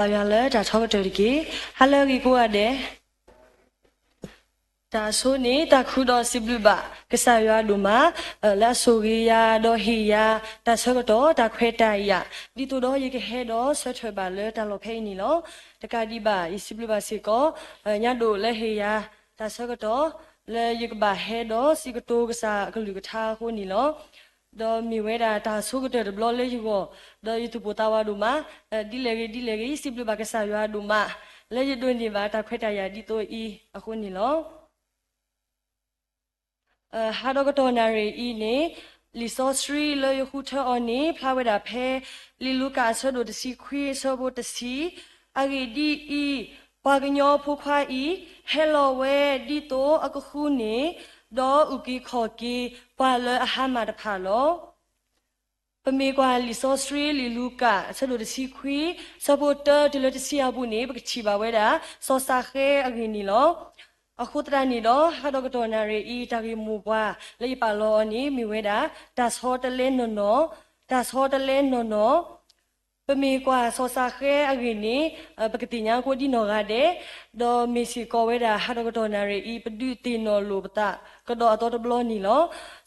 ဘၣ်ယွၤလၢတၢ်ထီကတၢၢ်တက့ၢ်. ဟါလၢအဂ့ၤကိးဂၤဒဲး, တၢ်ဆိန့ၣ် တၢ်ခုဒီးစံးဘျုးဘၣ်ကစၢ်ယွၤဒိၣ်မး, လၢအဆိၣ်ဂ့ၤယၤဒီးဟ့ၣ်ယၤ တၢ်ဆၢကတီၢ်တၢ်ခွဲးတၢ်ယာ်, ဒ်သိးဒီးယကဟဲဒီးဆၢထၢၣ်ဘၣ်လၢတၢ်လီၢ်ဖဲအံၤန့ၣ်လီၤ. တကးဒံးဘၣ် ယစံးဘျုးဘၣ်စ့ၢ်ကီး ညါဒိၣ်လၢဟ့ၣ်ယၤ တၢ်ဆၢကတီၢ် လၢယကဘၣ်ဟဲဒီးစံးကတိၤကစၢ်အကလုၢ်ကထါအဃိန့ၣ်လီၤ. ဒီးမ့ၢ်ဝဲဒၣ်တၢ်ဆိကတၢၢ်တဘျီလၢယဂီၢ်, ဒီးယသူၣ်ပိၢ်သးဝးဒိၣ်မး, ဒ်လဲၣ်ဂ့ၤ ဒ်လဲၣ်ဂ့ၤ ယစံးဘျုးဘၣ်ကစၢ်ယွၤဒိၣ်မး, လၢယဒိးန့ၢ်ဘၣ်တၢ်ခွဲးတၢ်ယာ်ဒ်သိးအံၤအဃိန့ၣ်လီၤ. ဟါဒီကတီၢ်နၣ်ရံၣ်အံၤန့ၣ် လံာ်စီဆှံလၢယဃုထၢအီၤန့ၣ် ဖျါဝဲဒၣ်ဖဲ လံာ်လူၤကၣ်အဆၢဒိၣ်တဆံခွံအဆၢဖိတဆံ, အဂ့ၢ်ဒ်အံၤ, ပှၤကညီဖိခွါအံၤ ဟဲလီၤဝဲဒ်သိးအကဃုန့ၣ်, ဒီးအုၣ်က့ၤခီၣ်က့ၤပှၤလၢအဟါမၢ်တဖၣ်လီၤ. ပမ့ၢ်ကွၢ်လံာ်စီဆှံလံာ်လူၤကၣ် အဆၢဒိၣ်တဆံခွံ အဆၢဖိတၢတုၤလၢတဆံအပူၤန့ၣ် ပကထံၣ်ဘၣ်ဝဲဒၣ် စီၤစၤဃဲအဂ့ၢ်န့ၣ်လီၤ. အဃိသတးန့ၣ်ဒီး ဟါဒီကတီၢ်နၣ်ရံၣ်အံၤ တၢ်ဂ့ၢ်မိၢ်ပှၢ်လၢယပာ်လီၤအီၤန့ၣ် မ့ၢ်ဝဲဒၣ် တၢ်ဆီတလဲနီၢ်နီၢ်, တၢ်ဆီတလဲနီၢ်နီၢ် ပမ့ၢ်ကွၢ်စီၤစၤဃဲအဂ့ၢ်န့ၣ် ပကသ့ၣ်ညါကိးဒ်နီၢ်ဂၤဒဲး, ဒီးမ့ၢ်စ့ၢ်ကီးဝဲဒၣ် ဟါဒီကတီၢ်နၣ်ရံၣ်အံၤ ပဒုးသ့ၣ်နီၣ်လိာ်ပသးကဒီးအသီတဘျီန့ၣ်လီၤ.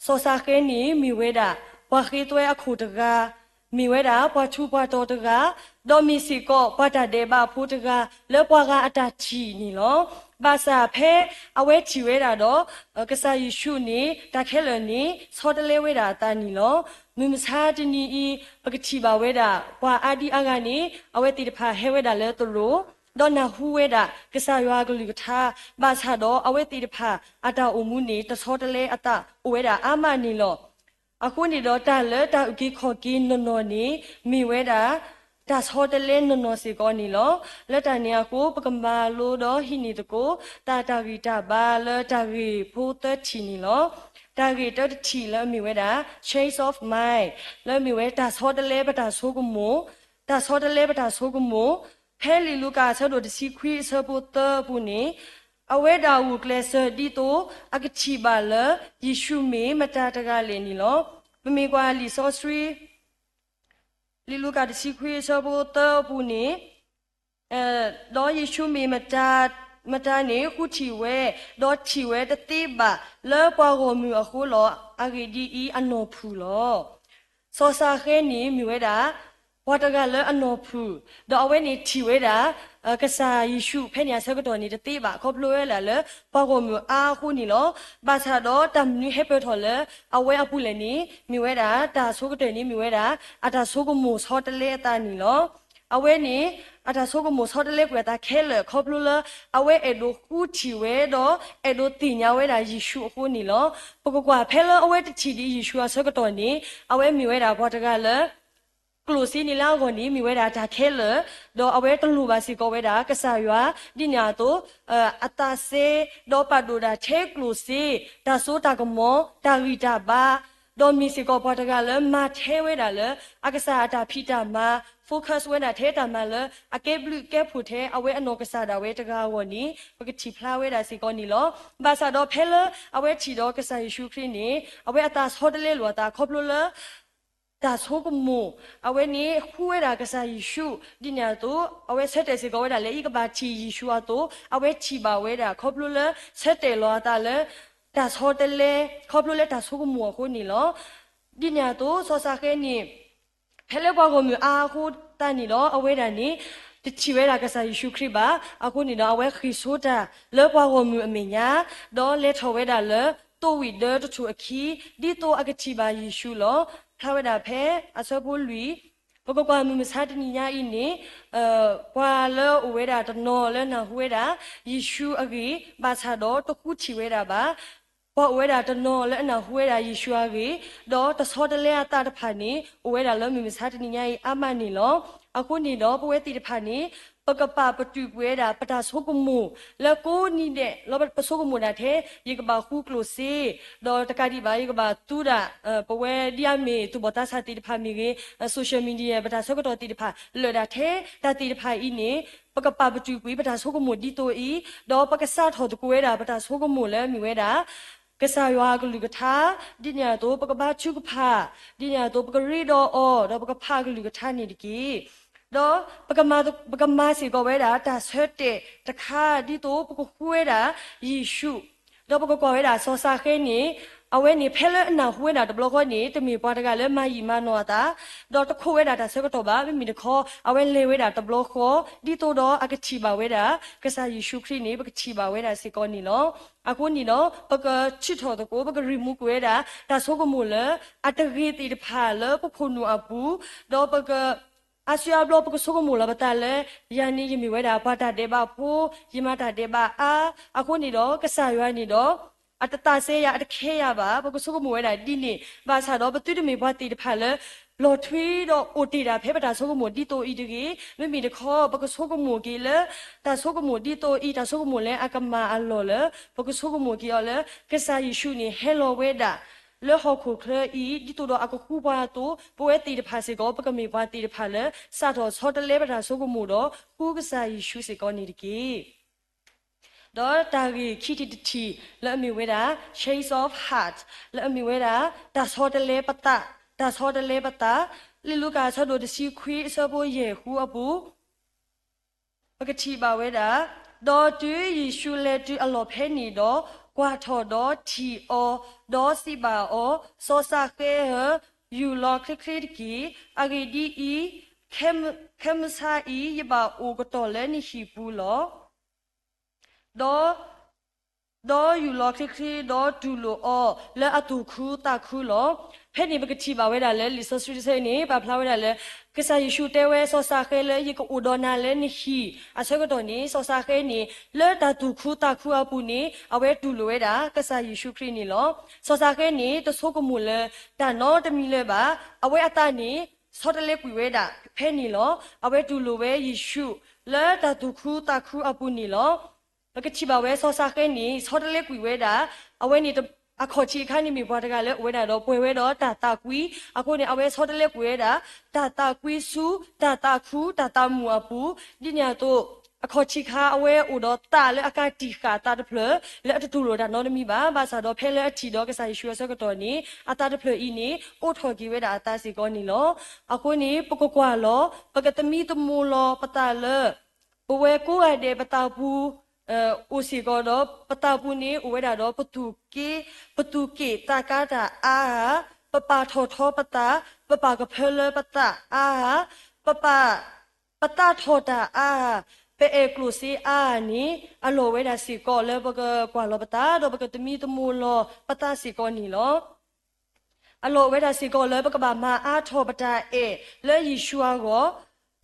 စီၤစၤဃဲန့ၣ် မ့ၢ်ဝဲဒၣ် ပှၤဃ့သွဲအခိၣ်တဂၤ, မ့ၢ်ဝဲဒၣ် ပှၤထူးပှၤတီၤတဂၤ, ဒီးမ့ၢ်စ့ၢ်ကီး ပှၤတၢ်ဒဲးဘးဖိတဂၤ လၢပှၤဂၤအတၢ်ထံၣ်န့ၣ်လီၤ. ဘၣ်ဆၣ်ဖဲအဝဲထံၣ်ဝဲဒၣ်ဒီး ကစၢ်ယ့ၣ်ၡူးန့ၣ် တၢ်ခဲလၢာ်န့ၣ် ဆီတလဲဝဲဒၣ်အသးန့ၣ်လီၤ. မုၢ်မဆါတနံၤအံၤ ပကထံၣ်ဘၣ်ဝဲဒၣ် ပှၤအါဒံအါဂၤန့ၣ် အဝဲသ့ၣ်တဖၣ်ဟဲဝဲဒၣ်လၢသရိာ်, ဒီးနၢ်ဟူဝဲဒၣ် ကစၢ်ယွၤအကလုၢ်ကထါ, ဘၣ်ဆၣ်ဒီးအဝဲသ့ၣ်တဖၣ် အတၢ်အိၣ်မူန့ၣ် တဆီတလဲအသးအိၣ်ဝဲဒၣ်အါမးန့ၣ်လီၤ. အဃိန့ၣ်ဒီးတၢ်လၢတၢ်အုၣ်က့ၤခီၣ်က့ၤနီၢ်နီၢ်န့ၣ် မ့ၢ်ဝဲဒၣ် တၢ်ဆီတလဲနီၢ်နီၢ်စ့ၢ်ကီးန့ၣ်လီၤ. လၢတၢ်န့ၣ်အဃိ ပကမၤလိဒီးဟံးန့ၢ်သကိး တၢ်တၢ်ဂံၢ်တၢ်ဘါလၢတၢ်ဂ့ၢ်ဖိသၢထံၣ်န့ၣ်လီၤ. တၢ်ဂ့ၢ်တၢတထံၣ်လၢအမ့ၢ်ဝဲဒၣ် change of mind လၢအမ့ၢ်ဝဲတၢ်ဆီတလဲပတၢ်ဆိကမိၣ်, တၢ်ဆီတလဲပတၢ်ဆိကမိၣ်, ဖဲလံာ်လူၤကၣ်အဆၢဒိၣ်တဆံခွံအဆၢဖိသၢအပူၤန့ၣ် အဝဲဒၣ်ဂုာ်ကျဲးစၢးဒ်သိး အကထံၣ်ဘၣ်လၢ ယ့ၣ်ၡူးမ့ၢ်မတၤတဂၤလဲၣ်န့ၣ်လီၤ. ပမ့ၢ်ကွၢ်လံာ်စီဆှံ လံာ်လူၤကၣ်တဆံခွံအဆၢဖိသၢအပူၤန့ၣ်, ဒီးယ့ၣ်ၡူးမ့ၢ်မတၤန့ၣ် ဃုထံၣ်ဝဲ, ဒီးထံၣ်ဝဲတသ့ဘၣ်လၢပှၤဂီၢ်မုၢ်အဃိလီၤ. အဂ့ၢ်ဒ်အံၤ, အနီၢ်ဖုၣ်လီၤ. စီၤစၤဃဲန့ၣ်မ့ၢ်ဝဲဒၣ် ပှၤတဂၤလၢအနီၢ်ဖုၣ်, ဒီးအဝဲန့ၣ်ထံၣ်ဝဲဒၣ် ကစၢ်ယ့ၣ်ၡူးဖဲန့ၣ်အဆၢကတီၢ်န့ၣ်တသ့ဘၣ် ခီဖျိဝဲဒၣ်လၢ ပှၤဂီၢ်မုၢ်အါအဃိန့ၣ်လီၤ. ဘၣ်ဆၣ်ဒီးတၢ်မနုၤဟဲပၢၢ်ထီၣ်လၢအဝဲအပူၤလဲၣ်န့ၣ် မ့ၢ်ဝဲဒၣ် တၢ်ဆိကတၢၢ်န့ၣ်မ့ၢ်ဝဲဒၣ် အတၢ်ဆိကမိၣ်ဆီတလဲအသးန့ၣ်လီၤ. အဝဲန့ၣ် အတၢ်ဆိကမိၣ်ဆီတလဲကွံာ်အသးခဲလၢာ် ခီဖျိလၢအဝဲအဲၣ်ဒိးဃုထံၣ်ဝဲဒီး အဲၣ်ဒိးသ့ၣ်ညါဝဲဒၣ်ယ့ၣ်ၡူးအဃိန့ၣ်လီၤ. ပကကွၢ်ဖဲလၢအဝဲတထံၣ်ဒံးယ့ၣ်ၡူးအဆၢကတီၢ်န့ၣ် အဝဲမ့ၢ်ဝဲဒၣ်ပှၤတဂၤလၢ ကျိၣ်စ့န့ၣ်လၢအဂီၢ်န့ၣ် မ့ၢ်ဝဲဒၣ်တၢ်ခဲလၢာ်, ဒီးအဝဲတလိၣ်ဘၣ်စ့ၢ်ကီးဝဲဒၣ်ကစၢ်ယွၤ ဒ်န့ၣ်အသိး အသးစဲ ဒီးပာ်ဒိၣ်ဒၣ်ထဲကျိၣ်စ့, တၢ်စိတၢ်ကမီၤ, တၢ်ဂံၢ်တၢ်ဘါ, ဒီးမ့ၢ်စ့ၢ်ကီးပှၤတဂၤလၢမၤထဲဝဲဒၣ်လၢ အကစၢ်အတၢ်ဖံးတၢ်မၤ focus ဝဲဒၣ်ထဲတၢ်မၤလၢအကဲဘျုးကဲဖှိၣ်ထဲအဝဲအနီၢ်ကစၢ်ဒၣ်ဝဲတဂၤအဂီၢ်န့ၣ် ပကထံၣ်ဖျါဝဲဒၣ်စ့ၢ်ကီးန့ၣ်လီၤ. ဘၣ်ဆၣ်ဒီးဖဲလၢအဝဲထံၣ်ဒီးကစၢ်ယ့ၣ်ၡူးခရံာ်န့ၣ် အဝဲအသးဆီတလဲလိာ်အသးခီဖျိလၢ တၢ်ဆိကမိၣ်, အဝဲန့ၣ်ဃုဝဲဒၣ်ကစၢ်ယ့ၣ်ၡူး ဒ်န့ၣ်အသိး အဝဲဆၢတဲာ်စ့ၢ်ကီးဝဲဒၣ်လၢအံၤကဘၣ်ထံၣ်ယ့ၣ်ၡူးအသိး အဝဲထံၣ်ဘၣ်ဝဲဒၣ် ခီဖျိလၢဆၢတဲာ်လီၤအသးလၢ တၢ်ဆီတလဲ ခီဖျိလၢတၢ်ဆိကမိၣ်အဃိန့ၣ်လီၤ. ဒ်န့ၣ်အသိး စီၤစၤဃဲန့ၣ် ဖဲလၢပှၤဂီၢ်မုၢ်အါအဃိသတးန့ၣ်ဒီး အဝဲဒၣ်န့ၣ် တထံၣ်ဝဲဒၣ်ကစၢ်ယ့ၣ်ၡူးခရံာ်ဘၣ်. အဃိန့ၣ်ဒီး အဝဲဃ့ၢ်ဆိတၢ်လၢပှၤဂီၢ်မုၢ်အမဲာ်ညါ, ဒီးလဲၤထီၣ်ဝဲဒၣ်လၢသိဝံၣ်ဒၢတထူၣ်အခံ ဒ်သိးအကထံၣ်ဘၣ်ယ့ၣ်ၡူးလီၤ. ဖျါဝဲဒၣ်ဖဲအဆၢဖိလွံၢ်, ပကကွၢ်မုၢ်မဆါတနံၤညါအံၤန့ၣ် ပှၤလၢအအိၣ်ဝဲဒၣ်တနီၤလၢနၢ်ဟူဝဲဒၣ် ယ့ၣ်ၡူးအဂ့ၢ် ဘၣ်ဆၣ်ဒီးတဃုထံၣ်ဝဲဒၣ်ဘၣ်. ပှၤအိၣ်ဝဲဒၣ်တနီၤလၢအနၢ်ဟူဝဲဒၣ်ယ့ၣ်ၡူးအဂ့ၢ် ဒီးတဆီတလဲအသးတဖၣ်န့ၣ် အိၣ်ဝဲဒၣ်လၢမုၢ်မဆါတနံၤညါအံၤအါမးန့ၣ်လီၤ. အဃိန့ၣ်ဒီး ပဝဲသ့ၣ်တဖၣ်န့ၣ် ပကပာ်ပတုာ်ကွံာ်ဝဲဒၣ် ပတၢ်ဆိကမိၣ်လၢကိးနံၤဒဲး လၢပဆိကမိၣ်ဒၣ်ထဲ ယကဘၣ်ဃုကျိၣ်စ့ ဒီးတကးဒံးဘၣ် ယကဘၣ်သူဒၣ် ပဝဲဒ်အမ့ၢ်သူၣ်ဘီၣ်သးစၢ်သ့ၣ်တဖၣ်မ့ၢ်ဂ့ၤ, social media ပတၢ်ဆၢကတီၢ်သ့ၣ်တဖၣ် လၢာ်ဒၣ်ထဲတၢ်သ့ၣ်တဖၣ်အံၤန့ၣ် ပကပာ်ပတုာ်ကွံာ်ပတၢ်ဆိကမိၣ်ဒ်သိးအံၤ, ဒီးပကစးထီၣ်သကိးဝဲဒၣ်ပတၢ်ဆိကမိၣ်လၢမ့ၢ်ဝဲဒၣ် ကစၢ်ယွၤအကလုၢ်ကထါ, ဒ်န့ၣ်အသိး ပကဘါထုကဖၣ်, ဒ်န့ၣ်အသိး ပကရ့ဒီးအီၤ ဒီးပကဖးအကလုၢ်ကထါန့ၣ်တက့ၢ်. ဒီးပကမၤစ့ၢ်ကီးဝဲဒၣ် တၢ်ဆၢတဲာ်တခါ ဒ်သိးပကဃုဝဲဒၣ်ယ့ၣ်ၡူး, ဒီးပကကွၢ်ဝဲဒၣ်စီၤၡဃဲန့ၣ်, အဝဲန့ၣ် ဖဲလၢအနၢ်ဟူဝဲဒၣ်တဘျီဃီန့ၣ် တမ့ၢ်ပှၤတဂၤလၢမၤယံာ်မၤနီၢ်အသး, ဒီးတခိးဝဲဒၣ်တၢ်ဆၢကတီၢ်ဘၣ်, မ့မ့ၢ်တခီ အဝဲလဲၤဝဲဒၣ်တဘျီဃီ, ဒ်သိးဒီးအကထံၣ်ဘၣ်ဝဲဒၣ် ကစၢ်ယ့ၣ်ၡူးခရံာ်န့ၣ် ပကထံၣ်ဘၣ်ဝဲဒၣ်စ့ၢ်ကီးန့ၣ်လီၤ. အဃိန့ၣ်ဒီး ပကထုးထီၣ်သကိး ပက remove ကွံာ်ဝဲဒၣ် တၢ်ဆိကမိၣ်လၢ အတဂ့ၤသ့ၣ်တဖၣ်လၢပခိၣ်နူာ်အပူၤ, ဒီးပက အါစုအါဘျီ ပကဆိကမိၣ်လီၤပသးလၢ ယၤန့ၣ်ယမ့ၢ်ဝဲဒၣ်ပှၤတၢ်ဒဲးဘးဖိ, ယမၤတၢ်ဒဲးဘးအါ, အဃိန့ၣ်ဒီး ကစၢ်ယွၤန့ၣ်ဒီး အတသးစဲယၤ အတခဲယၤဘၣ်, ပကဆိကမိၣ်ဝဲဒၣ်ဒ်န့ၣ်, ဘၣ်ဆၣ်ဒီးပသုတမ့ၢ်ပှၤသ့ၣ်တဖၣ်လၢ လီၤထွံဒီးအိၣ်တ့ၢ်ဒၣ်ဖဲပတၢ်ဆိကမိၣ်ဒ်သိးအံၤတဂ့ၤ, မ့မ့ၢ်တခီ ပကဆိကမိၣ်က့ၤလၢ တၢ်ဆိကမိၣ်ဒ်သိးအံၤ တၢ်ဆိကမိၣ်လၢအကမၣ်အလီၢ်လၢ ပကဆိကမိၣ်က့ၤအီၤလၢ ကစၢ်ယ့ၣ်ၡူးန့ၣ် ဟဲလီၤဝဲဒၣ် လၢဟီၣ်ခိၣ်ချၢအံၤ ဒ်သိးဒီးအကဃုပှၤအသိး, ပဝဲသ့ၣ်တဖၣ်စ့ၢ်ကီး ပကမ့ၢ်ပှၤသ့ၣ်တဖၣ်လၢ စးထီၣ်ဆီတလဲပတၢ်ဆိကမိၣ်ဒီး ဃုကစၢ်ယ့ၣ်ၡူးစ့ၢ်ကီးန့ၣ်တက့ၢ်. ဒီးတၢ်ဂ့ၢ်ခံထံၣ်တထံၣ် လၢအမ့ၢ်ဝဲဒၣ် change of heart, လၢအမ့ၢ်ဝဲဒၣ် တၢ်ဆီတလဲပသး, တၢ်ဆီတလဲပသး, လံာ်လူၤကၣ်အဆၢဒိၣ်တဆံခွံအဆၢဖိယဲၢ်ဃုအပူၤ ပကထံၣ်ဘၣ်ဝဲဒၣ်, ဒီးတုၤယ့ၣ်ၡူးလဲၤတုၤအလီၢ်ဖဲန့ၣ်ဒီး, ကွၢ်ထီၣ်ဒီးထံၣ်အီၤ, ဒီးစံးဘၣ်အီၤ, စီၤၡဃဲဧၢ, ယူၢ်လီၤချ့ချ့တက့ၢ်. အဂ့ၢ်ဒ်အံၤ, ခဲမုၢ်ဆါအံၤ ယဘၣ်အိၣ်ကတီၢ်လၢနဟံၣ်ပူၤလီၤ. ဒီး ဒီးယူၢ်လီၤချ့ချ့ ဒီးတူၢ်လိာ်အီၤလၢအသူၣ်ခုသးခုလီၤ. ဖဲန့ၣ်ပကထံၣ်ဘၣ်ဝဲဒၣ်လၢ လံာ်စီဆှံတဆၢန့ၣ် ပာ်ဖျါဝဲဒၣ်လၢ ကစၢ်ယ့ၣ်ၡူးတဲဝဲစီၤၡဃဲလၢ ယကအိၣ်ဒီးနၤလၢနဟံၣ် အဆၢကတီၢ်န့ၣ် စီၤၡဃဲန့ၣ် လၢတၢ်သူၣ်ခုသးခုအပူၤန့ၣ် အဝဲတူၢ်လိာ်ဝဲဒၣ် ကစၢ်ယ့ၣ်ၡူးခရံာ်န့ၣ်လီၤ. စီၤၡဃဲန့ၣ် တဆိကမိၣ်လၢ တၢ်နီတမံၤလၢၤဘၣ်. အဝဲအသးန့ၣ် ဆီတလဲကွံာ်ဝဲဒၣ်ဖဲန့ၣ်လီၤ. အဝဲတူၢ်လိာ်ဝဲယ့ၣ်ၡူး လၢတၢ်သူၣ်ခုသးခုအပူၤန့ၣ်လီၤ. ပကထံၣ်ဘၣ်ဝဲစီၤၡဃဲန့ၣ် ဆီတလဲကွံာ်ဝဲဒၣ်, အဝဲန့ၣ် အခီၣ်ထံးအခါန့ၣ်မ့ၢ်ပှၤတဂၤလၢ အိၣ်ဝဲဒၣ်ဒီးပှဲၤဝဲဒီးတၢ်သးကွံ, အဃိန့ၣ် အဝဲဆီတလဲကွံာ်ဝဲဒၣ် တၢ်သးကွံဆူ တၢ်သးခု တၢ်သးမုာ်အပူၤ, ဒ်န့ၣ်အသိး အခီၣ်ထံးခါ အဝဲအိၣ်ဒီးသးလၢအကးတံာ်ဃာ်အသးတဖျၢၣ် လၢအတတူၢ်လိာ်တၢ်နီတမံၤဘၣ်. ဘၣ်ဆၣ်ဒီးဖဲလၢအထံၣ်ဒီးကစၢ်ယ့ၣ်ၡူးအဆၢကတီၢ်န့ၣ် အသးတဖျၢၣ်အံၤန့ၣ် အိးထီၣ်က့ၤဝဲဒၣ်အသးစ့ၢ်ကီးန့ၣ်လီၤ. အဃိန့ၣ် ပကကွၢ်လီၤ ပကသမံသမိးလီၤပသးလၢ ပဝဲကိးဂၤဒဲးပသးပူၤ အိၣ်စ့ၢ်ကီးဒီး ပသးပူၤန့ၣ် အိၣ်ဝဲဒၣ်ဒီး ပသူၣ်က့, ပသူၣ်က့ၣ်သးကါတၢ်အါ, ပပာ်ထီၣ်ထီပသး, ပပာ်ကဖၢလၢပသးအါ, ပပာ်, ပသးထီၣ်တၢ်အါ, ပအဲၣ်ကျိၣ်စ့အါန့ၣ် အလီၢ်ဝဲဒၣ်စ့ၢ်ကီးလၢပကကွၢ်လီၤပသး ဒီးပကသမံသမိးလီၤပသးစ့ၢ်ကီးန့ၣ်လီၤ. အလီၢ်ဝဲဒၣ်စ့ၢ်ကီးလၢပကဘၣ်မၤအါထီၣ်ပတၢ်အဲၣ်လၢယ့ၣ်ၡူးအဂီၢ်,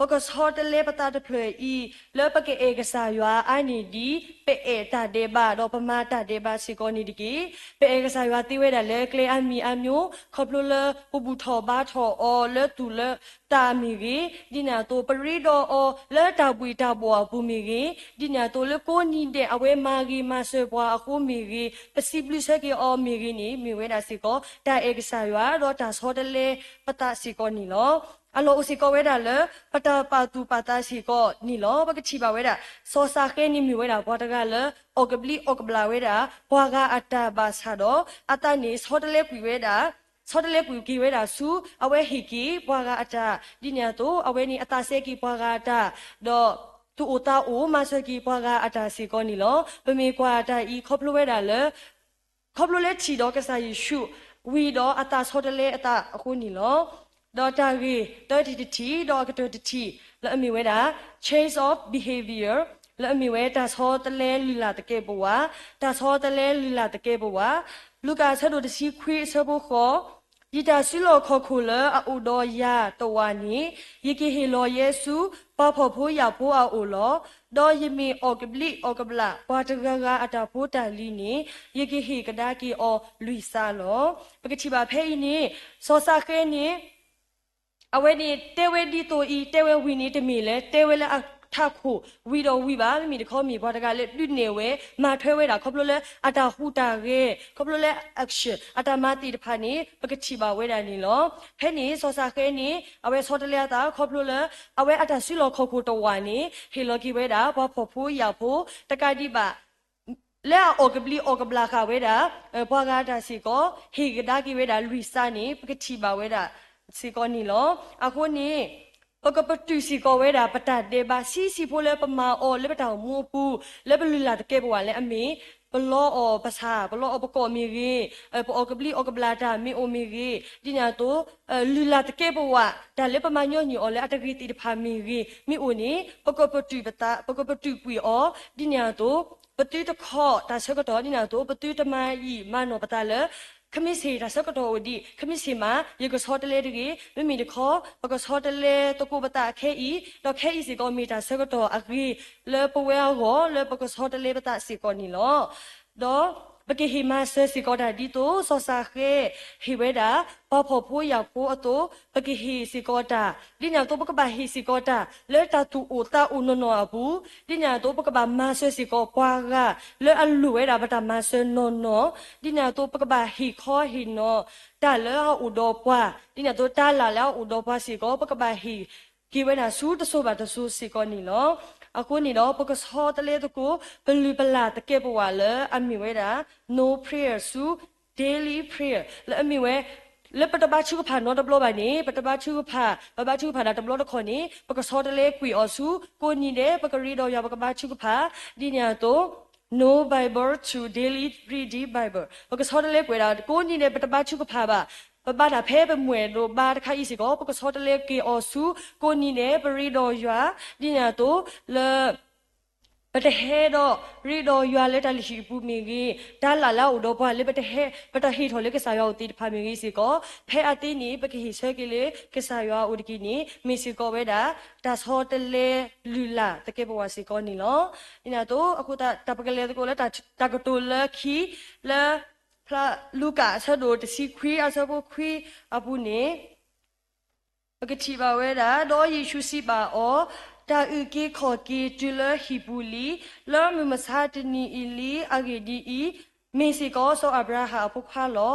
ပကဆီတလဲပသးတဖျၢၣ်အံၤ လၢပကအဲၣ်ကစၢ်ယွၤအါန့ၢ်ဒ် ပအဲၣ်တၢ်ဒဲးဘး ဒီးပမၤတၢ်ဒဲးဘးစ့ၢ်ကီးန့ၣ်တက့ၢ်. ပအဲၣ်ကစၢ်ယွၤသ့ဝဲဒၣ်လၢကျဲအါမံၤအါမျိုး ခီဖျိလၢပဘူၣ်ထီၣ်ဘါထီၣ်အီၤလၢသူၣ်လၢသးမ့ၢ်ဂ့ၤ, ဒ်န့ၣ်အသိး ပရ့ဒီးအီၤလၢတၢ်ဘှံးတၢ်ဘှီၣ်အပူၤမ့ၢ်ဂ့ၤ, ဒ်န့ၣ်အသိးလၢကိးနံၤဒဲးအဝဲမၤဂ့ၤမၤစၢၤပှၤအဃိမ့ၢ်ဂ့ၤ, ပစံးဘျုးဆၢက့ၤအီၤမ့ၢ်ဂ့ၤန့ၣ် မ့ၢ်ဝဲဒၣ်စ့ၢ်ကီး တၢ်အဲၣ်ကစၢ်ယွၤ ဒီးတၢ်ဆီတလဲပသးစ့ၢ်ကီးန့ၣ်လီၤ. အလီၢ်အိၣ်စ့ၢ်ကီးဝဲဒၣ်လၢ ပတၢ်ပာ်သူၣ်ပာ်သးစ့ၢ်ကီးန့ၣ်လီၤ. ပကထံၣ်ဘၣ်ဝဲဒၣ် စီၤၡဃဲန့ၣ်မ့ၢ်ဝဲဒၣ်ပှၤတဂၤလၢ အီၣ်ကဘျံးအီၣ်ကဘျၣ်ဝဲဒၣ် ပှၤဂၤအတၢ်ဘၣ်ဆၣ်ဒီး အသးန့ၣ်ဆီတလဲကွံာ်ဝဲဒၣ် ဆီတလဲကွံာ်က့ၤဝဲဒၣ်ဆူ အဝဲဟ့ၣ်က့ၤပှၤဂၤအတၢ် ဒ်န့ၣ်အသိး အဝဲန့ၣ်အသးစဲက့ၤပှၤဂၤအတၢ် ဒီးသူၣ်အိၣ်သးအိၣ်မၤစၢၤက့ၤပှၤဂၤအတၢ်စ့ၢ်ကီးန့ၣ်လီၤ. ပမ့ၢ်ကွၢ်အတၢ်အံၤ ခီဖျိဝဲဒၣ်လၢ ခီဖျိလၢထံၣ်ဒီးကစၢ်ယ့ၣ်ၡူး ဝံၤဒီးအသးဆီတလဲအသးအဃိန့ၣ်လီၤ. ဒီးတၢ်ဂ့ၢ်တၢတထံၣ်တထံၣ် ဒီးအကတၢၢ်တထံၣ် လၢအမ့ၢ်ဝဲဒၣ် change of behavior လၢအမ့ၢ်ဝဲတၢ်ဆီတလဲလုၢ်လၢ်သကဲးပဝး, တၢ်ဆီတလဲလုၢ်လၢ်သကဲးပဝး, လူၤကၣ်အဆၢဒိၣ်တဆံခွံအဆၢဖိဃိး, ယတၢ်စုလီၢ်ခီၣ်ခိၣ်လၢအအိၣ်ဒီးယၤတဝာ်န့ၣ် ယကဟ့ၣ်လီၤယဲဆူ ပှၤဖှီၣ်ဖိယာ်ဖိအအိၣ်လီၤ. ဒီးယမ့ၢ်အီၣ်ကဘျံးအီၣ်ကဘျၣ်ပှၤတဂၤဂၤအတၢ်ဖိတၢ်လံၤန့ၣ် ယကဟ့ၣ်ကဒါက့ၤအီၤလွံၢ်စးလီၤ. ပကထံၣ်ဘၣ်ဖဲအံၤန့ၣ် စီၤၡဃဲန့ၣ် အဝဲန့ၣ်တဲဝဲဒ်သိးအံၤ တဲဝဲဝံၤန့ၣ် တမ့ၢ်လၢတဲဝဲလၢအထးခိၣ်ဝံၤဒီးဝံၤဘၣ်. မ့မ့ၢ်တခီမ့ၢ်ပှၤတဂၤလၢဒုးနဲၣ်ဝဲ မၤထွဲဝဲဒၣ် ခီဖျိလၢအတၢ်ဟူးတၢ်ဂဲၤ ခီဖျိလၢ action အတၢ်မၤသ့ၣ်တဖၣ်န့ၣ် ပကထံၣ်ဘၣ်ဝဲဒၣ်န့ၣ်လီၤ. ဖဲန့ၣ် စီၤၡဃဲန့ၣ် အဝဲဆီတလဲအသး ခီဖျိလၢ အဝဲအတၢ်စုလီၢ်ခီၣ်ခိၣ်တဝာ်န့ၣ် ဟ့ၣ်လီၤက့ၤဝဲဒၣ် ပှၤဖှီၣ်ဖိယာ်ဖိ တကးဒံးဘၣ် လၢအအီၣ်ကဘျံးအီၣ်ကဘျၣ်ဃာ်ဝဲဒၣ် ပှၤဂၤအတၢ်စ့ၢ်ကီး ဟ့ၣ်ကဒါက့ၤဝဲဒၣ်လွံၢ်စးန့ၣ် ပကထံၣ်ဘၣ်ဝဲဒၣ်စ့ၢ်ကီးန့ၣ်လီၤ. အဃိန့ၣ် ပကပတုာ်စ့ၢ်ကီးဝဲဒၣ် ပတၢ်ဒဲးဘးဆံးဆံးဖိလၢပမၤအီၤလၢပတၢ်အိၣ်မူအပူၤ လၢပလုၢ်လၢ်သကဲးပဝးလၢအမ့ၢ် ပလီအီၤပဆၣ်, ပလီအီၤပကိာ်မ့ၢ်ဂ့ၤ, ပအီၣ်ကဘျံးအီၣ်ကဘျၣ်တၢ်မ့ၢ်အိၣ်မ့ၢ်ဂ့ၤ, ဒ်န့ၣ်အသိး လုၢ်လၢ်သကဲးပဝး တၢ်လၢပမၤညီနုၢ်အီၤလၢအတဂ့ၤသ့ၣ်တဖၣ်မ့ၢ်ဂ့ၤ မ့ၢ်အိၣ်န့ၣ် ပကပတုာ်ပသး, ပကပတုာ်ကွံာ်အီၤ, ဒ်န့ၣ်အသိး ပသုတခီၣ်တၢ်ဆၢကတီၢ် ဒ်န့ၣ်အသိး ပသုတမၤယံာ်မၤနီၢ်ပသးလၢ ခမ့ၢ်ဆ့ၣ်တၢ်ဆၢကတီၢ်အိၣ်ဒံး, ခမ့ၢ်ဆ့ၣ်မး ယကဆီတလဲတဂ့ၤ, မ့မ့ၢ်တခီ ပကဆီတလဲသကိးပသးခဲအံၤ, ဒီးခဲအံၤစ့ၢ်ကီးမ့ၢ်တၢ်ဆၢကတီၢ်အဂ့ၤ လၢပဝဲအဂီၢ် လၢပကဆီတလဲပသးစ့ၢ်ကီးန့ၣ်လီၤ. ဒီးပကဟ့ၣ်မၤစၢၤစ့ၢ်ကီးတၢ်ဒ်သိး စီၤၡဃဲဟ့ၣ်ဝဲဒၣ် ပှၤဖှီၣ်ဖိယာ်ဖိအသိး ပကဟ့ၣ်စ့ၢ်ကီးတၢ်, ဒ်န့ၣ်အသိး ပကဘၣ်ဟ့ၣ်စ့ၢ်ကီးတၢ် လၢတၢ်သူၣ်အိၣ်သးအိၣ်နီၢ်နီၢ်အပူၤ, ဒ်န့ၣ်အသိး ပကဘၣ်မၤစၢၤစ့ၢ်ကီးပှၤဂၤ လၢအလိၣ်ဝဲဒၣ်ပတၢ်မၤစၢၤနီၢ်နီၢ်, ဒ်န့ၣ်အသိး ပကဘၣ်ဟ့ၣ်ခီဟ့ၣ်နီၤ တၢ်လၢအအိၣ်ဒီးပှၤ, ဒ်န့ၣ်အသိး တၢ်လၢ်လၢအအိၣ်ဒီးပှၤစ့ၢ်ကီး ပကဘၣ်ဟ့ၣ်က့ၤဝဲဒၣ်ဆူတစိၤဘၣ်တစိၤစ့ၢ်ကီးန့ၣ်လီၤ. အဃိန့ၣ်ဒီး ပကဆီတလဲသကိး ပလုၢ်ပလၢ်သကဲးပဝးလၢအမ့ၢ်ဝဲဒၣ် no prayer ဆူ daily prayer လၢအမ့ၢ်ဝဲ လၢပတဘါထုကဖၣ်နီတဘျီဘၣ်န့ၣ် ပတဘါထုကဖၣ်, ပဘါထုကဖၣ်ဒၣ်တဘျီတခီၣ်န့ၣ် ပကဆီတလဲကွံာ်အီၤဆူ ကိးနံၤဒဲး ပကရ့ဒီးယွၤ ပကဘါထုကဖၣ်, ဒ်န့ၣ်အသိး no Bible to daily reading Bible ပကဆီတလဲကွံာ်ဒၣ် ကိးနံၤဒဲး ပတဘါထုကဖၣ်ဘၣ်, ပဘါတၢ်ဖဲပမုၢ်အဲၣ်ဒိးဘါတခါအံၤစ့ၢ်ကီး ပကဆီတလဲက့ၤအီၤဆူ ကိးနံၤဒဲး ပရ့ဒီးယွၤ, ဒ်န့ၣ်အသိး လၢ ပတဟဲဒီးရ့ဒီးယွၤလၢတၢ်လုၢ်ဟံၣ်အပူၤမ့ၢ်ဂ့ၤ, တၢ်လၢ်လၢအအိၣ်ဒီးပှၤလၢပတဟဲ, ပတၢ်ဟ့ၣ်ထီၣ်လၢကစၢ်ယွၤအအိၣ်သ့ၣ်တဖၣ်မ့ၢ်ဂ့ၤစ့ၢ်ကီး, ဖဲအသ့န့ၣ် ပကဟ့ၣ်ဆၢက့ၤလၢကစၢ်ယွၤအအိၣ်တက့ၢ်န့ၣ် မ့ၢ်စ့ၢ်ကီးဝဲဒၣ် တၢ်ဆီတလဲလုၢ်လၢ်သကဲးပဝးစ့ၢ်ကီးန့ၣ်လီၤ. ဒ်န့ၣ်အသိး အဃိသတး တၢ်ပကလဲၤသကိးလၢတၢ်ကတိၤလၢခံ လၢ ဖျါလူၤကၣ်အဆၢဒိၣ်တဆံခွံအဆၢဖိခွံအပူၤန့ၣ် ပကထံၣ်ဘၣ်ဝဲဒၣ်, ဒီးယ့ၣ်ၡူးစံးဘၣ်အီၤ, တၢ်အုၣ်က့ၤခီၣ်က့ၤတုၤလၢဟံၣ်ပူၤလံ, လၢမုၢ်မဆါတနံၤအံၤလံ, အဂ့ၢ်ဒ်အံၤ, မ့ၢ်စ့ၢ်ကီးစီၤအၤဘြၤဟၣ်အဖိခွါလီၤ.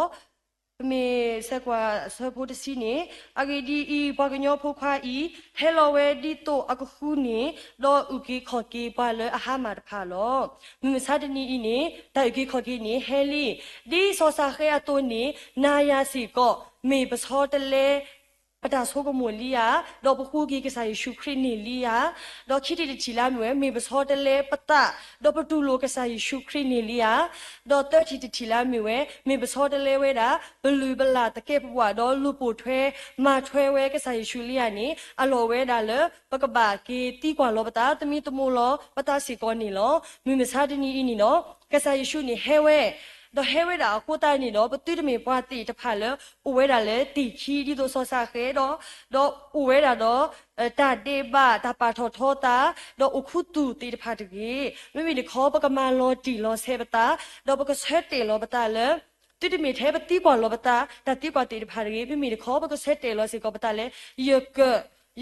ပမ့ၢ်ဆဲးကွၢ်အဆၢဖိတဆံန့ၣ်, အဂ့ၢ်ဒ်အံၤ, ပှၤကညီဖိခွါအံၤ, ဟဲလီၤဝဲဒ်သိးအကဃုန့ၣ်, ဒီးအုၣ်က့ၤခီၣ်က့ၤပှၤလၢအဟါမၢ်တဖၣ်လီၤ. မုၢ်မဆါတနံၤအံၤန့ၣ်, တၢ်အုၣ်က့ၤခီၣ်က့ၤန့ၣ်ဟဲလံ. ဒ်စီၤၡဃဲအသိးန့ၣ်, နၤယၤစ့ၢ်ကီး, မ့ၢ်ပဆီတလဲ ပတၢ်ဆိကမိၣ်လံဧါ, ဒီးပဃုက့ၤကစၢ်ယ့ၣ်ၡူးခရံာ်န့ၣ်လံဧါ. ဒီးခံထံၣ်တထံၣ်လၢအမ့ၢ်ဝဲ, မ့ၢ်ပဆီတလဲပသး, ဒီးပတူၢ်လိာ်ကစၢ်ယ့ၣ်ၡူးခရံာ်န့ၣ်လံဧါ. ဒီးသၢထံၣ်တထံၣ်လၢအမ့ၢ်ဝဲ, မ့ၢ်ပဆီတလဲဝဲဒၣ် ပလုၢ်ပလၢ်သကဲးပဝးဒီးလူၤပိာ်ထွဲ မၤထွဲဝဲကစၢ်ယ့ၣ်ၡူးလံဧါန့ၣ်, အလီၢ်ဝဲဒၣ်လၢ ပကဘၣ်က့ၤသံကွၢ်လီၤပသး သမံသမိးလီၤပသးစ့ၢ်ကီးန့ၣ်လီၤ. မုၢ်မဆါတနံၤအံၤန့ၣ်ဒီး ကစၢ်ယ့ၣ်ၡူးန့ၣ်ဟဲဝဲ, ဒီးဟဲဝဲဒၣ်အဃိသတးန့ၣ်ဒီး ပသုတမ့ၢ်ပှၤသ့ၣ်တဖၣ်လၢ အိၣ်ဝဲဒၣ်လၢသ့ၣ်ခံ ဒ်သိးစီၤၡဃဲဒီး, ဒီးအိၣ်ဝဲဒၣ်ဒီး တၢ်ဒဲးဘး တၢ်ပာ်ထီၣ်ထီသး ဒီးအိၣ်ခူသူၣ်သ့ၣ်တဖၣ်တဂ့ၤ. မ့မ့ၢ်တခီ ပကမၤလီၤတံၢ်လီၤဆဲးပသး, ဒီးပကဆၢတဲာ်လီၤပသးလၢ သုတမ့ၢ်ထဲပသံကွၢ်လီၤပသး တၢ်သံကွၢ်သ့ၣ်တဖၣ်တဂ့ၤ. မ့မ့ၢ်တခီ ပကဆၢတဲာ်လီၤစ့ၢ်ကီးပသးလၢ ယက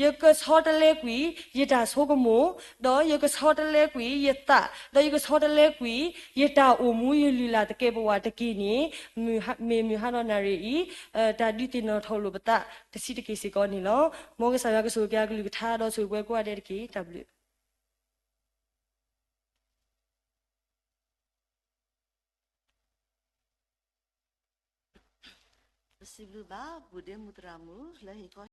ယကဆီတလဲကွံာ် ယတၢ်ဆိကမိၣ်, ဒီးယကဆီတလဲကွံာ်ယသး, ဒီးယကဆီတလဲကွံာ် ယတၢ်အိၣ်မူယလုၢ်လၢ်သကဲးပဝးတက့ၢ်န့ၣ်, မ့ၢ်မုၢ်ဟါဒီးနၣ်ရံၣ်အံၤ တၢ်ဒုးသ့ၣ်နီၣ်ထီၣ်လိာ်ပသးတဆံးတက့ၢ်စ့ၢ်ကီးန့ၣ်လီၤ. မ်ကစၢ်ယွၤကဆိၣ်ဂ့ၤအကလုၢ်ကထါဒီးဆိၣ်ဂ့ၤပှၤကိးဂၤဒဲးတက့ၢ်. တၢ်ဘျုး ပစံးဘျုးဘၣ် ပူၤဒ့မူသရၣ်မုၣ် လၢဟ့ၣ်ခီ